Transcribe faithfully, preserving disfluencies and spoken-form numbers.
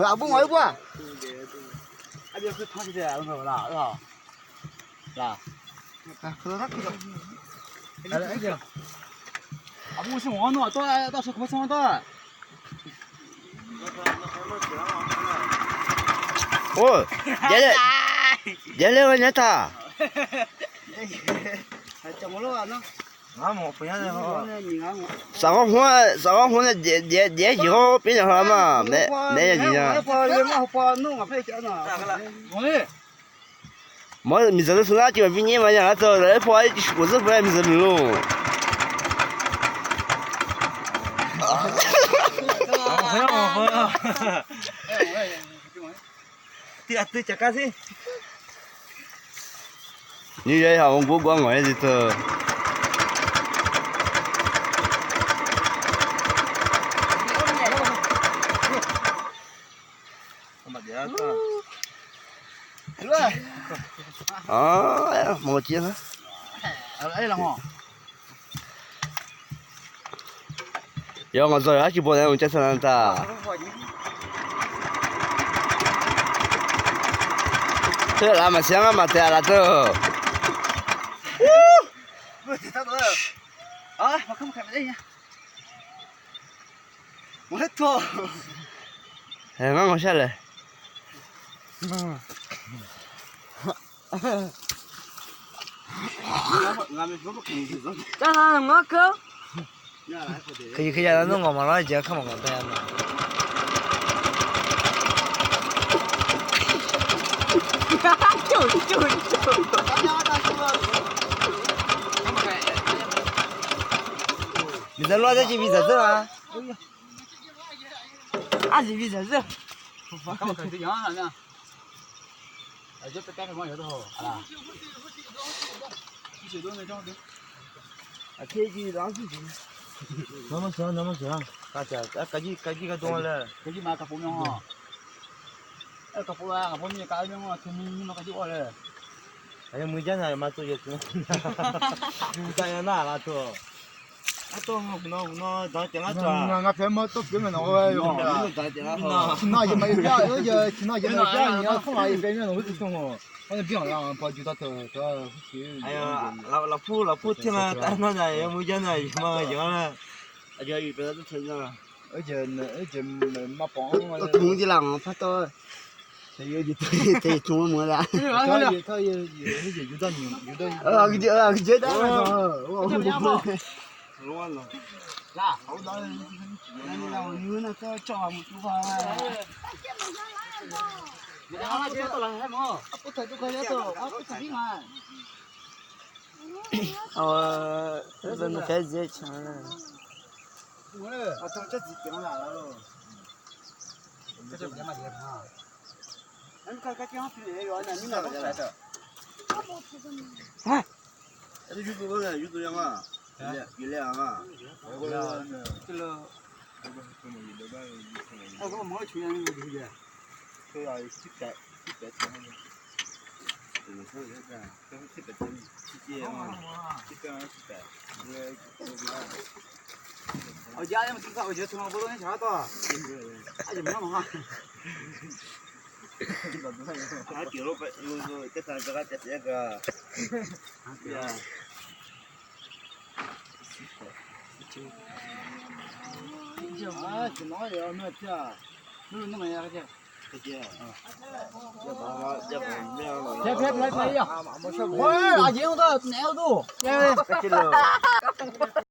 Aqbur ngawq-aer bur-aq. Or, jav ler-eu nya taq. Safghanr khoer, safghanr khoer nae daef-aer jeq ghawr pyeuf naeq haw ma, maeq ya jeq nya. Mawr miqdzaq deuq smq lar tiq ghaq bi nyaer ma nya lar teu, aerpaw-aer ghawqzeur paw-aer miqdzaq deuq lor. Tiq aqdui caqkar sir. Nyiq yaer haq-anr gor gor ngawq-aer zir teu. Maq Yawf ngawqzawq yawf arcuv baw nae mqcaer taq nar taq. Teu laf maqsiq-anr ngar maqtaeq-a laf teu. Ngar ngawqshar laeq. Keuq keuq ya nar nmr ngawq maqlanr jeq-anr kar maqngawq tae-a ma. Miqdzaq lof-aer jar jeq bi dzaq dzeur-a. Arziq bi dzaq dzeur. Aqyawf muiq jar nar ma tov yawf tmr. Uqtaf ya nar la tov. Artov, hmq nawr hmq nawr dzanq caev lar tov-aq. Ngaq pyaeq ma tov pyeuf mae nawq-eu. Tiqnan aqyawf maqya jar, tiqnan aqyawf maqya jar ni-a, tsawrhaq aqyawf pyaev myav nawq-eu tov tov-awq. Arnae bi-anr la pa ju taq teu teu. Lafpur lafpur tiq nan tav nar nar yawmuiq jar nar yawma yawq-anr lar. Aqjeq-a yawf pyaeq lar tov teu nar. Aqjeq, aqjeq maqpawf-anr tmr jir laf-anr par tawr. Aqjeq, aqjeq dar.